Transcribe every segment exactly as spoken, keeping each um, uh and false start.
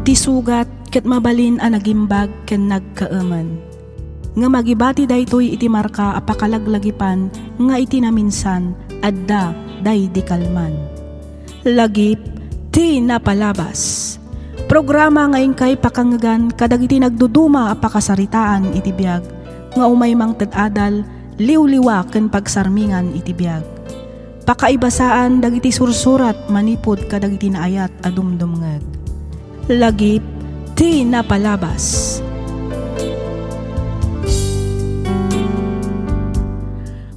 Ti sugat ket mabalin a nagimbag ken nagkaemen. Ngem agibati daytoy iti marka a pakalaglagipan nga iti naminsan, adda daydi kalman. Lagip ti napalabas. Programa nga inkay pakangngegan kadagiti nagduduma a pakasaritaan iti biag nga umay mangted adal, liwliwa ken pagsarmingan iti biag. Pakaibasaan dagiti sursurat manipud kadagiti naayat a dumdumngeg. Lagip ti napalabas.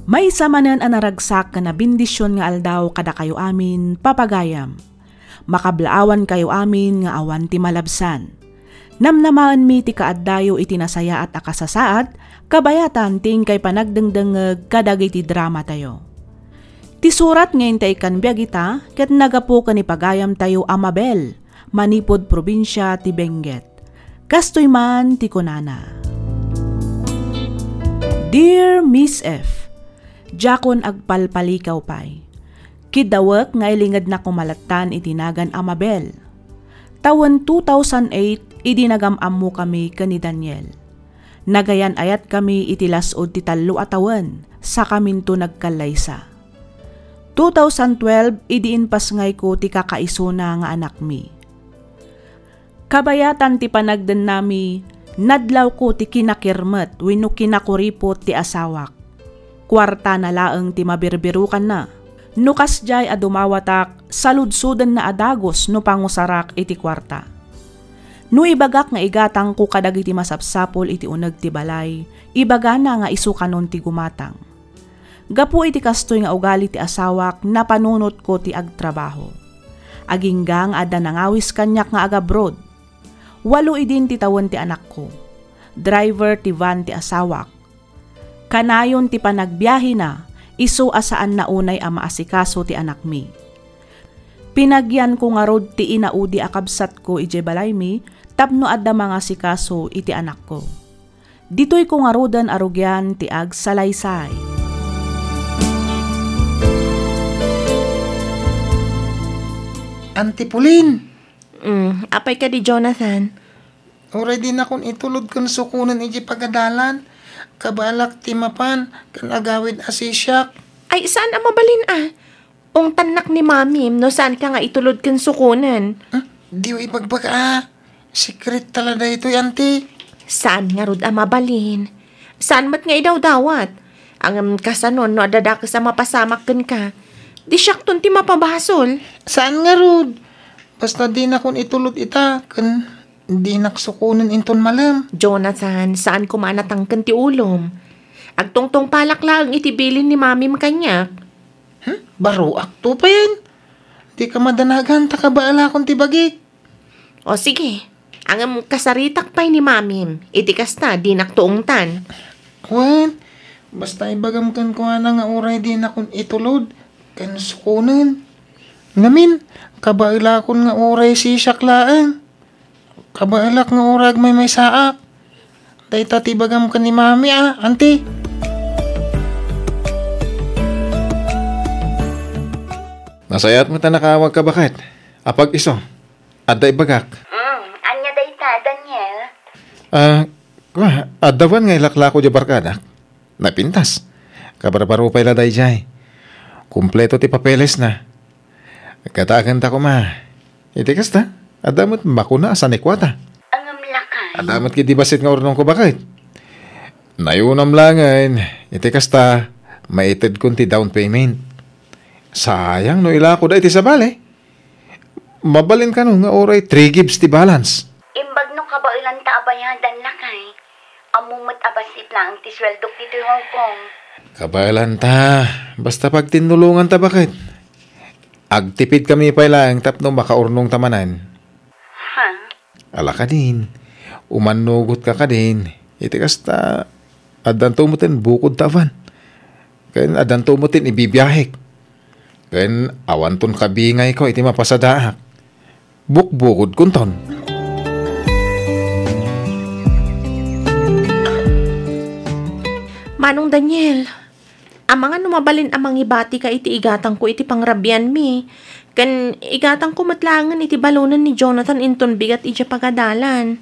Maysa manen a naragsak ken a bendision nga aldaw kadakayo amin, papagayam. Makablaawankayo amin nga awan ti malabsan. Namnamaenmi ti kaaddayo iti nasayaat a kasasaad, kabayatan ti inkay panagdengdengngeg kadagiti dramatayo. Ti surat nga intay ikkan biag ita ket nagapu ken ni pagayamtayo a Mabel, manipud probinsia ti Benguet. Kastoy man ti kunana, Dear Miss F, diakon agpalpalikaw pay. Kiddawek nga ilingednak ko malattan iti nagan a Mabel. Tawen two thousand eight, idi nagam-ammokami ken ni Daniel. Nagayan-ayatkami iti las-ud ti tallo a tawen, sakaminto nagkallaysa. Two thousand twelve, idi impasngayko ti kakaisuna nga anakmi. Kabayatan ti panagdennami, nadlawko ti kinakirmet wenno kinakuripot ti asawak. Kuartana laeng ti mabirbirokanna. No kasdiay a dumawatak, saludsodenna a dagus no pangusarak iti kuarta. No ibagak nga igatangko kadagiti masapsapul iti uneg ti balay, ibagana nga isu kanon ti gumatang. Gapu iti kastoy nga ugali ti asawak, napanunotko ti agtrabaho. Agingga nga adda nangawis kaniak nga agabroad. Walo idin ti tawen ti anakko. Driver ti van ti asawak. Kanayon ti panagbiahena, isu a saanna unay a maasikaso ti anakmi. Pinagianko ngarud ti inaudi a kabsatko idiay balaymi tapno adda mangasikaso iti anakko. Ditoyko ngaruden a rugian ti agsalaysay. Auntie Pauline! Mm, apay kadi, Jonathan? Uray dinakon itulod ken sukonen idiay pagadalan. Kabaelak ti mapan ken agawid a sisiak. Ay, saan a mabalin a. Ungtannak ni Mamim no saanka nga itulod ken sukonen. Hmm? Diyo ibagbaga a. Secret ta la daytoy, Auntie. Saan ngarud a mabalin. Saan met nga idawdawat. Ngem kasano no adda dakes a mapasamak kenka? Di siakton ti mapabasol. Saan ngarud. Basta dinakon itulod ita, ken dinak sukonen inton malem. Jonathan, saan koma a natangken ti ulom. Agtungtungpalak laeng iti bilin ni Mamim kaniak. Hmm? Baroakto pay. Dika madanagan ta kabaelakon ti bagik. O sige, ngem kasaritak pay ni Mamim. Iti kasta, dinakto ungtan. Wen, basta ibagam kenkuana nga uray dinakon itulod ken sukonen. Ngamin, kabaelakon nga uray sisiak laeng. Kabaelak nga uray agmaymaysaak. Dayta ti ibagam ken ni Mami a, Auntie. Nasayaat met a nakaawagka, baket. Apag-isu, adda ibagak. Hmm, ania dayta, Daniel? Ah, kua, adda wen nga ilaklako diay barkadak. Napintas. Kabarbaro pay la daydiay. Kompleto ti papelesna. Kataganta koma. Iti kasta, adda met bakuna a sanikuata. Ngem lakay. Adda met ketdi bassit nga urnongko, baket. Nayonam laengen, iti kasta, maitedkon ti down payment. Sayang no ilakoda iti sabali. Mabalin kano nga uray three gives ti balance. Imbag no kabaelanta a bayadan, lakay. Ammo met a bassit laeng ti sueldok ditoy Hong Kong. Kabaelanta, basta pagtinnulonganta, baket. Agtipidkami pay laeng tapno makaurnongta manen. Ha? Ala kadin, umannugotka kadin, iti kasta, addanto metten bukodta a van. Ken addanto metten ibibiahek. Ken awanton kabingayko iti mapasadaak. Bukbukodkonton. Manong Daniel, amangan no mabalin a mangibatika iti igatangko iti pangrabianmi. Ken igatangko met laengen iti balonen ni Jonathan inton bigat idiay pagadalan.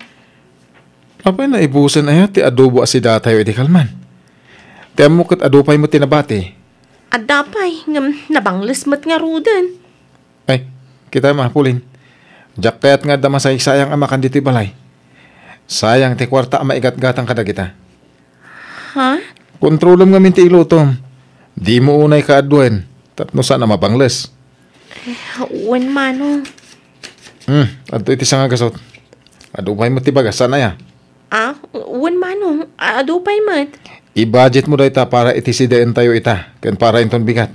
Apay naibusen aya ti adobo a sidatayo idi kalman? Ti ammo ket adu pay met ti nabati. Adda pay, ngem nabangles met ngaruden. Ay, kita ma, Pauline. Diak kayat nga adda masaysayang a makan ditoy balay. Sayang ti kuarta a maigatgatang kadagita. Ha? Kontrolem ngamin ti ilutom. Dimo unay kaadduen, tapno saan a mabangles. Eh, wen, Manong. Hmm, adto iti sangagasot. Adu pay met ti bagas, saan aya? Ah, wen, Manong. Adu pay met. I-budget mo dayta para iti sidaentayo ita, ken para inton bigat.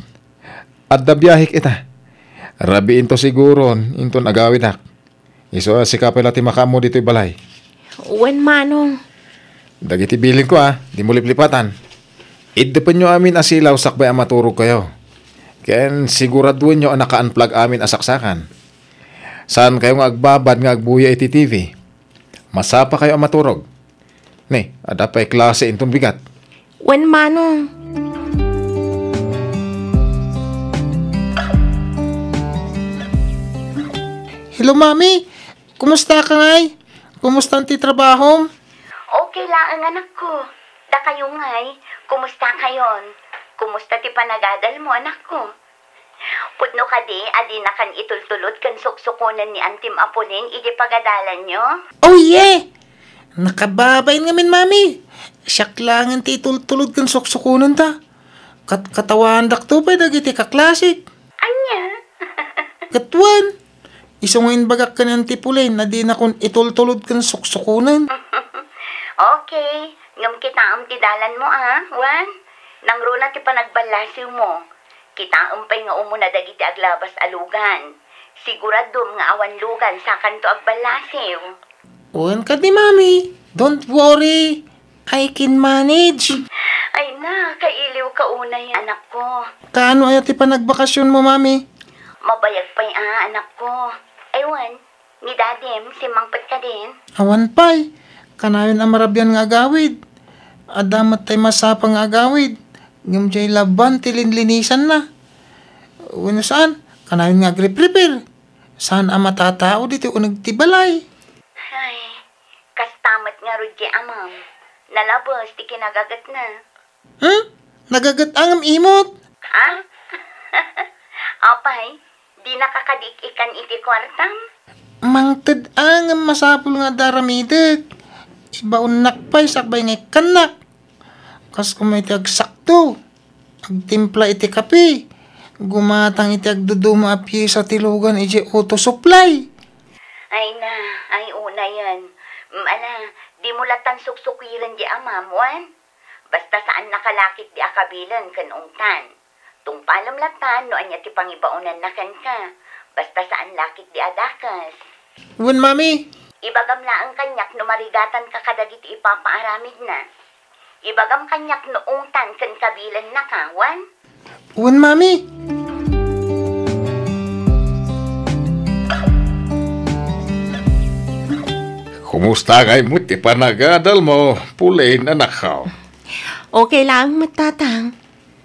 Adda biahek ita. Rabiinto siguron inton agawidak. Isu a sika pay la ti makaammo ditoy balay. Wen, Manong. Dagiti bilinko, a, dimo liplipatan. Iddepenyo amin a silaw sakbay a maturogkayo. Ken siguraduenyo a naka-unplug amin a saksakan. Saankayo nga agbabad nga agbuya iti T V. Masapakayo a maturog. Ne, adda pay klase inton bigat. Wen, Manong. Hello, Mami. Kumusta ka ngay? Kumusta ti trabahom? Okay laeng, anakko. Dakayo ngay, kumusta kayon? Kumusta ti panagadal mo, anakko? Pudno kadi a dinakan itultulod ken suksukonen ni Antim a Pauline idi pagadalanyo? Oh, yeah! Nakababain ngamin, Mami. Siak laengen ti itultulod ken suksukonenta. Kat-, katawandakto pay dagiti kaklasik. Ania? Ket wen, isu nga imbagak ken Anti Pauline a dinakon itultulod ken suksukonen. Okay, ngem kitaem ti dalanmo, a, wen? Nangruna ti panagballasiwmo. Kitaem pay nga umuna dagiti aglabas a lugan. Siguradom nga awan lugan sakanto agballasiw. Wen kadi, Mami. Don't worry. I can manage. Ay na, kailiw ka unay, anakko. Kaano aya ti panagbakasionmo, Mami? Mabayag pay a, anakko. Ay wen, ni Dadim, simmangpet kadin? Awan pay. Kanayon a marabian nga agawid. Adda met tay masapa nga agawid. Ngem diay laban ti linlinisanna. Wenno saan, kanayon nga agripripir. Saan a matatao ditoy uneg ti balay. Ay, kasta met ngarud diay amam. Nalabes ti kinagagetna. Hmm? Nagaget-angem imot? Ha? Apay, dinaka kadi ik-ikkan iti kuartam? Mangted-angem masapul nga adda aramidek. Ibaonnak pay sakbay nga ikkannak. Kas koma iti agsakto, agtimpla iti kape, gumatang iti agduduma a piesa ti lugan idiay auto supply. Ay na, ay unayen. Mm, ala, dimo latan suksukiren diay amam, wen? Basta saan nakalakit di akabilen ken ungtan. Tungpalem latan no ania ti pangibaonanna kenka. Basta saan lakit di adakes. Wen, Mami. Ibagam laeng kaniak no marigatanka kadagiti ipapaaramidna. Ibagam kaniak no ungtan ken kabilennaka, wen? Wen, Mami. Kumusta ngay met ti panagadalmo, Pauline, anakko? Okay laeng met, Tatang.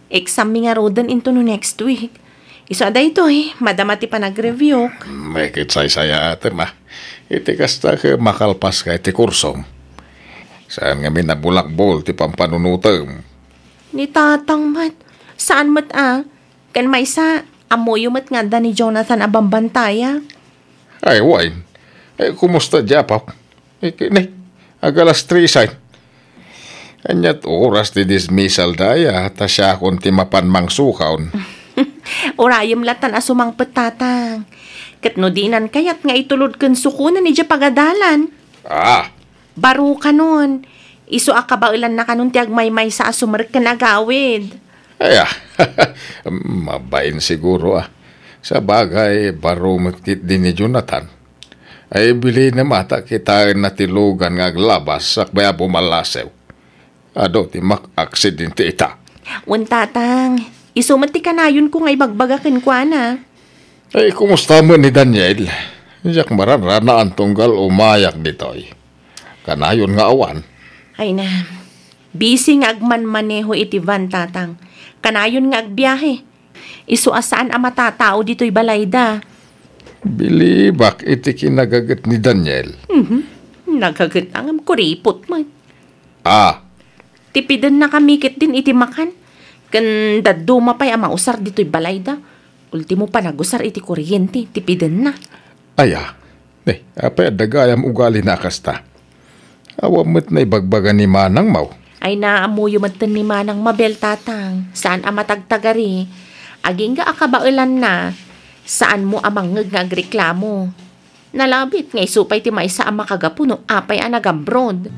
Exam-mi ngaruden intono next week. Isu a daytoy, madama ti panagreviewk. Ket saysayaatem, a. Iti kasta ket makalpaska iti kursom. Saan ngamin a bulakbol ti pampanunotem. Ni Tatang met, saan met a. Ken maysa, ammoyo met nga adda ni Jonathan a bambantayak. Ay, wen. Ay, kumusta diay apok? Ikini, ag-alas tres ay. Ania't oras ti dismissal daya, ta siakon ti mapan mangsukaon. Urayem latan a sumangpet, Tatang. Ket no dinan kayat nga itulod ken sukonen idiay pagadalan. Ah, Baro kanon. Isu a kabaelanna kanon ti agmaymaysa a sumerrek ken agawid. Aya, mabain siguro, a. Sabagay, baro met ketdi ni Jonathan. Ay, bilinem a ta kitaenna ti lugan nga aglabas sakbay a bumallasiw. Adu ti mak-aksidente ita. Wen, Tatang. Isu met ti kanayonko nga ibagbaga kenkuana. Ay, kumusta met ni Daniel? Diak mararanaen tunggal umayak ditoy. Kanayon nga awan. Ay na, busy nga agmanmaneho iti van, Tatang. Kanayon nga agbiahe. Isu a saan a matatao ditoy balayda. Bilibak iti kinagaget ni Daniel. Mhm. Nagaget a ngem kuripot met. Ah. Tipidennakami ketdin iti makan. Ken dadduma pay a mausar ditoy balayda. Ultimo panagusar iti kuryente, tipidennaka. Aya, ne, apay adda gayam ugalina a kasta? Awan met naibagbaga ni Manang, maw? Ay, naammoyo metten ni Manang Mabel, Tatang. Saan a matagtagari. Agingga a kabaelanna, saanmo a mangngeg nga agreklamo. Nalabit nga isu pay ti maysa a makagapu no apay a nag-abroad.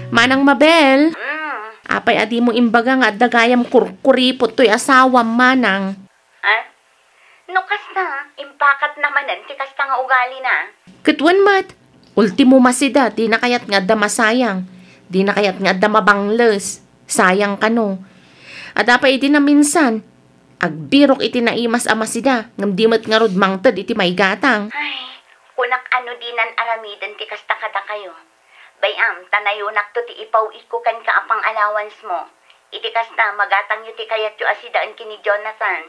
Manang Mabel, Mm. apay a dimo imbaga nga adda gayam kurkuripot toy asawam, Manang? Ha? No kasta, impakatna manen ti kasta nga ugalina. Ket wen met, ultimo masida, dina kayat nga adda masayang, dina kayat nga adda mabangles, sayang kano. Adda pay idi naminsan, agbirok iti naimas a masida, ngem di met ngarud mangted iti maigatang. Ay, kunak a no dinan aramiden ti kasta kadakayo. Bay-am, ta nayonakto ti ipaw-itko kenka a pang-allowance mo. Iti kasta, magatangyo ti kayatyo a sidaen ken ni Jonathan.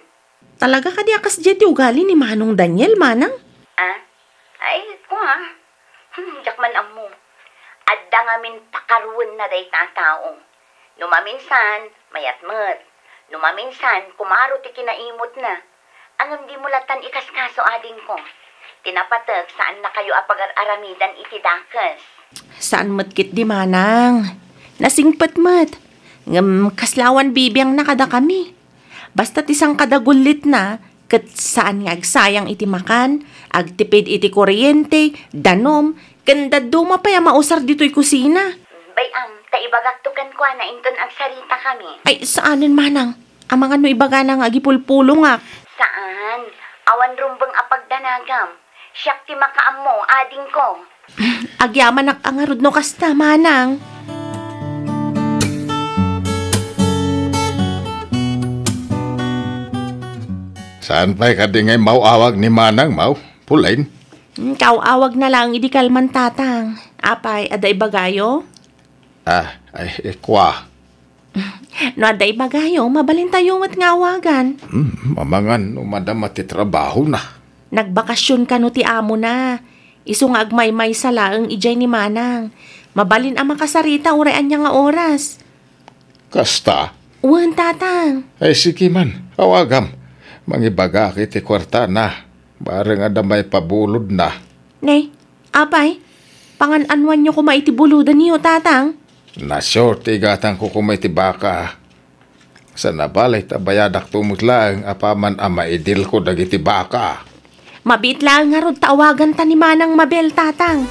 Talaga kadi a kasdiay ti ugali ni Manong Daniel, Manang? Ah? Ay, kua. Hmm, diak man ammo. Adda ngamin pakaruenna dayta a tao. No maminsan, mayat met. No maminsan, kumaro ti kinaimutna. Ngem dimo lattan ikaskaso, adingko. Ti napatek, saannakayo a pagar-aramidan iti dakes. Saan met ketdi, Manang. Nasingpet met. Ngem kasla awan bibiangna kadakami. Basta ti sangkada gullitna, ket saan nga agsayang iti makan, agtipid iti kuryente, danum, ken dadduma pay a mausar ditoy kusina. Bay-am, ta ibagakto kenkuana inton agsaritakami. Ay, saanen, Manang. Amangan no ibagana nga agipulpulongak. Saan. Awan rumbeng a pagdanagam. Siak ti makaammo, adingko. Agyamanak a ngarud no kasta, Manang. Saan pay kadi nga immaw-awag ni Manang, maw? Pauline? Hmm, kaw-awagna laeng idi kalman, Tatang. Apay, adda ibagayo? Ah, ay, eh, kua. No adda ibagayo, mabalintayo met nga awagan. Hmm, amangan no madama ti trabahona. Nagbakasyon kano ti amona. Isu nga agmaymaysa laeng idiay ni Manang. Mabalin a makasarita uray ania nga oras. Kasta? Wen, Tatang. Ay, sige man. Awagam. Mangibagak iti kuartana. Bareng adda maipabulodna. Ne, apay, pangan-anoanyo koma iti bulodanyo, Tatang? Nasior ti igatangko koma iti baka. Sana balay ta bayadakto met laeng apaman a maidilko dagiti baka. Mabiit laeng ngarud ta awaganta ni Manang Mabel, Tatang.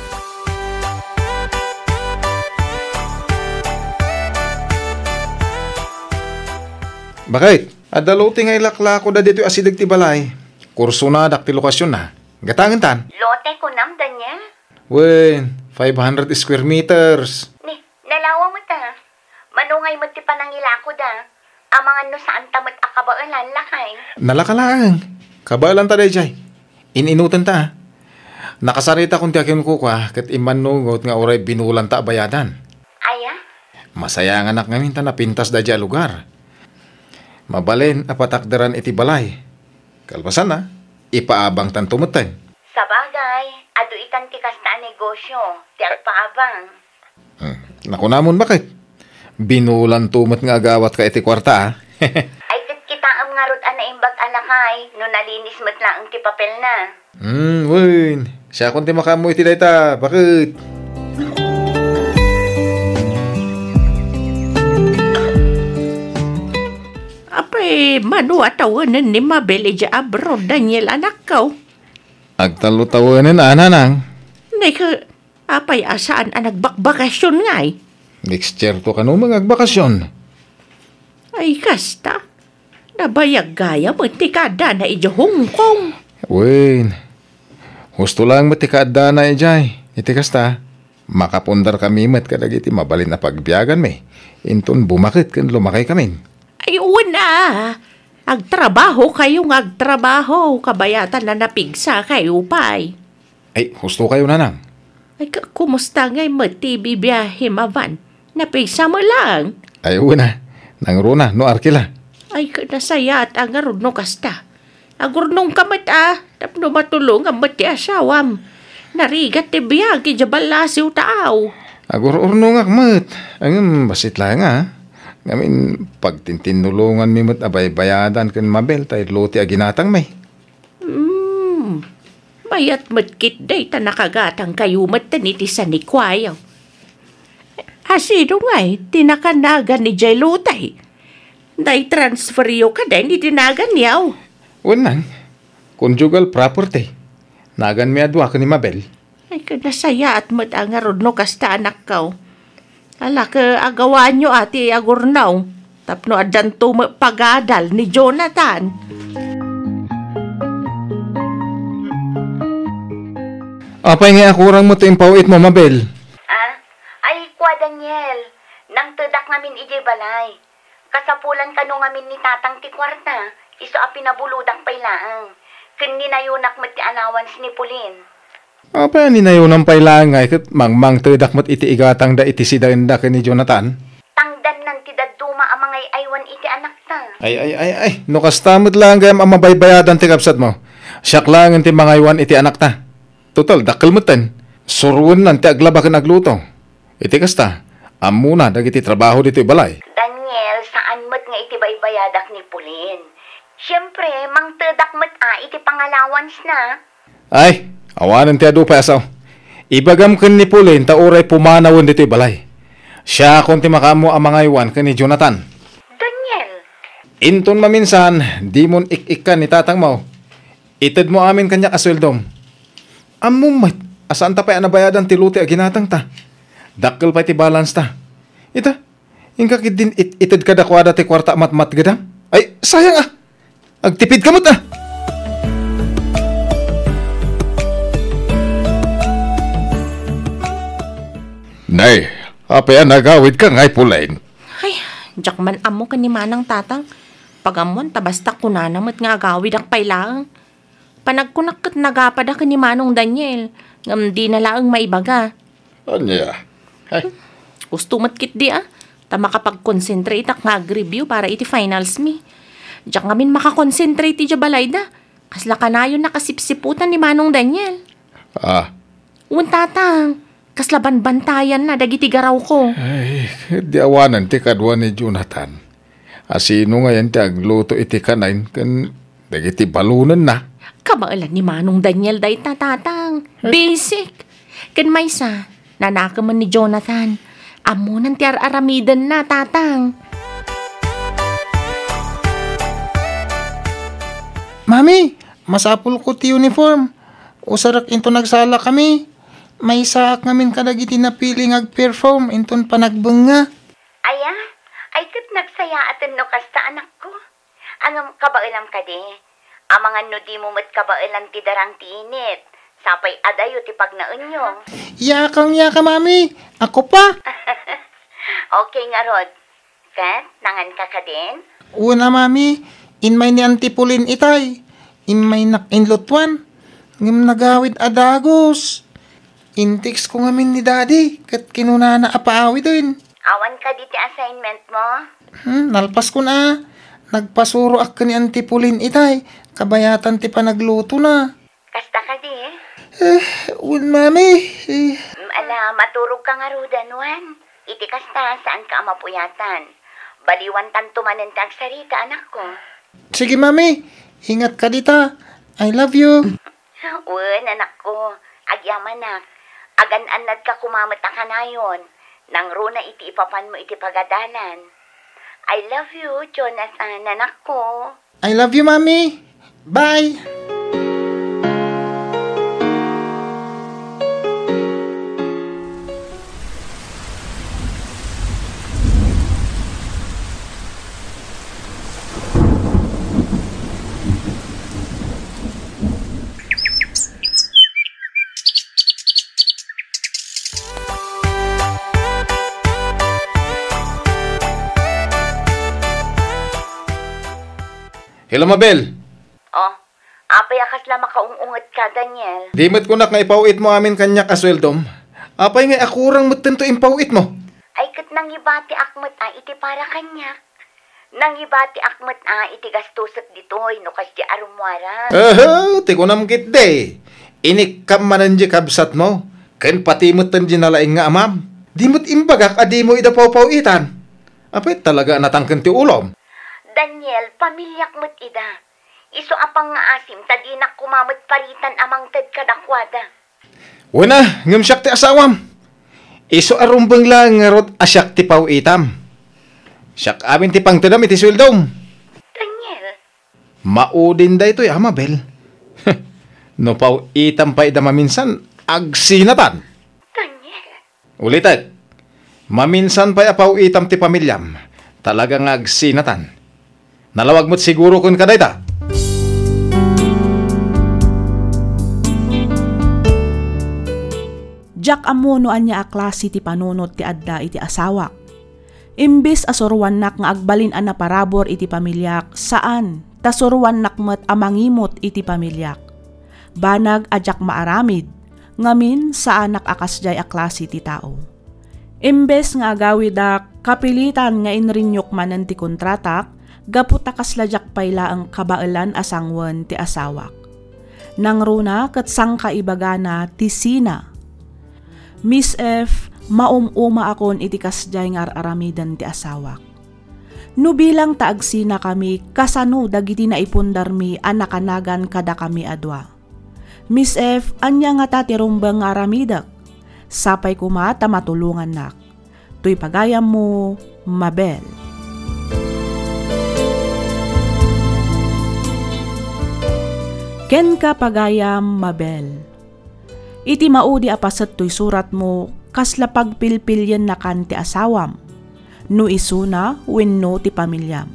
Bakit? Adda lote nga ilaklakoda ditoy asideg ti balay. Kursonadak ti lokasionna. Gatangentan. Lote kunam, Daniel? Wen, five hundred square meters. Ni, nalawa met a. Mano ngay met ti panangilakoda? Amangan no saanta met a kabaelan, lakay. Nalaka laeng. Kabaelanta daydiay. In-inutenta, a. Nakasaritakon ti akinkukuak ket immannugot nga uray binulanta a bayadan. Aya? Masayanganak ngamin ta napintas daydiay a lugar. Mabalin a patakderan iti balay. Kalpasanna, ipaabangtanto metten. Sabagay, adu itan ti kasta a negosio, ti agpaabang. Hmm. Nakunamon, bakit? Binulanto met nga agawatka iti kuarta, a. Ay, ket kitaem ngarud a naimbag a lakay, no nalinis met laeng ti papelna. Hmm, wen. Siakon ti makaammo iti dayta, bakit? Apay, mano a tawenen ni Mabel idiay abroad, Daniel, anakko? Agtallo tawenen, a, Nanang. Neka, apay a saan a nagbakbakasyon ngay? Next year to kano nga agbakasyon. Ay, kasta. Nabayag gayam met ti kaaddana idiay Hong Kong. Wen, husto laeng met ti kaaddana idiay. Iti kasta, makapundarkami met kadagiti mabalin a pagbiaganmi, inton bumaket ken lumakaykami. Ay, wen a. Agtrabahokayo nga agtrabaho, kabayatan a napigsakayo pay. Ay, hustokayo, Nanang. Ay, ka-, kumusta ngay met ti bibiahim a van? Napigsa met laeng. Ay, wen a. Nangruna, no arkila. Ay, ket nasayaat a ngarud no kasta. Agurnongka met a, tapno matulongam met ti asawam. Narigat ti biag idiay ballasiw ta aw. Agur-urnongak met. Ngem bassit laeng a. Ngamin, pagtintinnulonganmi met a baybayadan ken Mabel tay lote a ginatangmi. Hmm. Mayat met ketdi ta nakagatangkayo metten iti sanikuayo. A sino ngay ti nakanagan idiay lote? Naitransferyo kadin iti naganyo? Wen nang, conjugal property. Naganmi a dua ken ni Mabel. Ay, ket nasayaat met a ngarud no kasta, anakko. Ala, ket agawaanyo a ti agurnaw tapno addanto met pagadal ni Jonathan. Apay nga akurang mo ti impaw-itmo, Mabel? Ah? Ay, kua, Daniel, nangtedak ngamin idiay balay. Kasapulan kano ngamin ni Tatang ti kuarta, isu a pinabulodak pay laeng. Ken ninayonak met ti allowance ni Pauline. Apay a ninayonam pay laeng ngay ket mangmangtedak met iti igatangda iti sidaenda ken ni Jonathan? Tangdannan ti dadduma a mangay-aywan iti anakta. Ay, ay, ay, ay, no kasta met laeng gayam a mabaybayadan ti kabsatmo, siak laengen ti mangaywan iti anakta. Total, dakkel metten. Suroennan ti aglaba ken agluto. Iti kasta, ammona dagiti trabaho ditoy balay. Daniel, saan met nga iti baybayadak ni Pauline. Siempre, mangtedak met a iti pangallowance na. Ay, awanen ti adu pay a sao. Ibagam ken ni Pauline ta uray pumanawen ditoy balay. Siakon ti makaammo a mangaywan ken ni Jonathan. Daniel! Inton maminsan, dimon ik-ikkan ni tatangmo. Itedmo amin kaniak a sueldom. Ammom met a saanta pay a nabayadan ti lote a ginatangta. Dakkel pay ti balance ta. Ita, inka ketdin it-, ited kadakuada ti kuarta a matmatgedam. Ay, sayang a! Agtipidka met a! Nay, apay a nagawidka ngay, Pauline? Ay, diak man ammo ken ni Manang, Tatang. Pagammon ta basta kunana met nga agawidak pay laeng. Panagkunak ket nagapada ken ni Manong Daniel, ngem dina laeng maibaga. Ania? Ay. Gusto met ketdi a, ta makapag-concentrate ak nga ag-review para iti finals mi. Diak ngamin maka-concentrate idiay balayda. Kasla kanayon a kasipsiputan ni Manong Daniel. Ah. Wen, Tatang, kasla banbantayanna dagiti garawko. Ay, di awanen ti kadua ni Jonathan. A sino ngayen ti agluto iti kanayon ken dagiti balonenna? Kabaelan ni Manong Daniel dayta, Tatang. Eh? Basic. Ken maysa, nanakemen ni Jonathan. Ammonan ti ar-aramidenna, Tatang. Mami, masapulko ti uniform. Usarek inton agsalakami. Maysaak ngamin kadagiti napili nga agperform inton panagbengnga. Aya? Ay, ket nagsayaaten no kasta, anakko. Ngem kabaelam kadi? Amangan no dimo met kabaelan ti darang ti init, sapay adayo ti pagnaenyo. Yakang yaka, Mami. Ako pa. Okay ngarud. Ket, nanganka kadin? Una, Mami, immay ni Auntie Pauline itay. Immaynak inlutuan. Ngem nagawid a dagus. Intextko ngamin ni Daddy, ket kinunana a paawiden. Awan kadi ti assignment mo? Hmm, nalpaskon a. Nagpasuroak ken ni Auntie Pauline itay. Kabayatan ti panaglutona. Kasta kadi? Eh, wen, Mami. Eh. Mm, ala, maturogka ngaruden, wen. Iti kasta, saanka a mapuyatan. Baliwantanto manen ti agsarita, anakko. Sige, Mami. Ingatka dita. I love you. Wen, anakko. Agyamanak. Agan-annadka koma met a kanayon. Nangruna iti ipapanmo iti pagadalan. I love you, Jonathan, anakko. I love you, Mami. Bye. Hello, Mabel. Oh, apay a kasla makaung-ungetka, Daniel? Di met kunak nga ipaw-itmo amin kaniak a sueldom. Apay nga akurang metten to impaw-itmo? Ay, ket Nangibatiak met a iti para kaniak. Nangibatiak met a iti gastusek ditoy no kasdi a rummuaran. Aha, ti kunam ketdi. Inikkam manen di kabsatmo, ken pati metten di nalaing nga amam. Di met imbagak a dimo ida pawpaw-itan. Apay talaga a natangken ti ulom? Daniel, pamiliak met ida. Isu a pangngaasim ta dinak koma met paritan a mangted kadakuada. Wen a, ngem siak ti asawam. Isu a rumbeng laeng ngarud a siak ti paw-itam. Siak amin ti pangtedam iti sueldom. Daniel. Maudin daytoy a, Mabel. No paw-itam pay ida maminsan, agsinatan. Daniel. Ulitek, maminsan pay a paw-itam ti pamiliam, talaga nga agsinatan. Nalawag met siguro kenka dayta. Diak ammo no ania a klase ti panunot ti adda iti asawak. Imbes a suroannak nga agbalin a naparabur iti pamiliak, saan, ta suroannak met a mangimut iti pamiliak. Banag a diak maaramid, ngamin saanak a kasdiay a klase ti tao. Imbes nga agawidak, kapilitan nga inrenew-k manen ti kontratak, gapu ta kasla diak pay laeng kabaelan a sanguen ti asawak. Nangruna ket sangkaibagana ti sina. Miss F, maum-umaakon iti kasdiay nga ar-aramiden ti asawak. No bilang ta agsinakami, kasano dagiti naipundarmi a nakanagan kadakami a dua? Miss F, ania ngata ti rumbeng nga aramidek? Sapay koma ta matulongannak. Toy pagayammo, Mabel. Kenka pagayam, Mabel. Iti maudi a paset toy suratmo, kasla pagpilpiliennakan ti asawam, no isuna wenno ti pamiliam.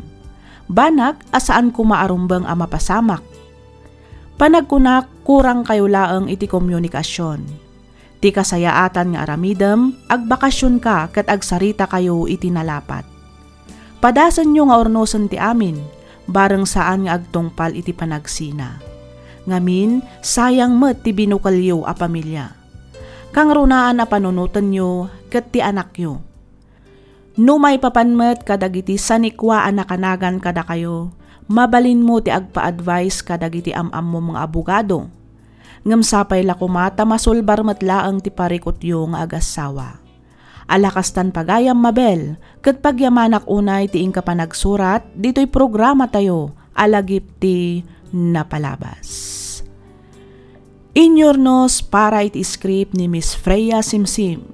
Banag a saan koma a rumbeng a mapasamak. Panagkunak, kurangkayo laeng iti komunikasion. Ti kasayaatan nga aramidem, agbakasionka ket agsaritakayo iti nalapat. Padasenyo nga urnosen ti amin, bareng saan nga agtungpal iti panagsina. Ngamin, sayang met ti binukelyo a pamilia. Kangrunaan a panunotenyo ket ti anakyo. No maipapan met kadagiti sanikua a nakanagan kadakayo, mabalinmo ti agpa-advise kadagiti am-ammom nga abogado. Ngem sapay la koma ta masulbar met laeng ti parikutyo nga agassawa. Ala kastan pagayam, Mabel, ket pagyamanak unay ti inka panagsurat ditoy programatayo a Lagip ti Napalabas. Inyurnos para iti script ni Miss Freya Simsim.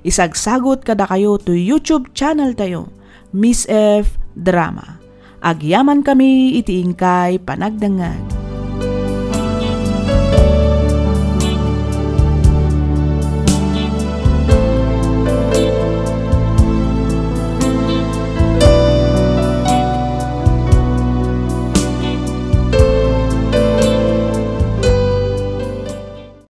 Isagsagut kadakayo toy YouTube channel tayo, Miss F Drama. Agyamankami iti inkay panagdengngeg.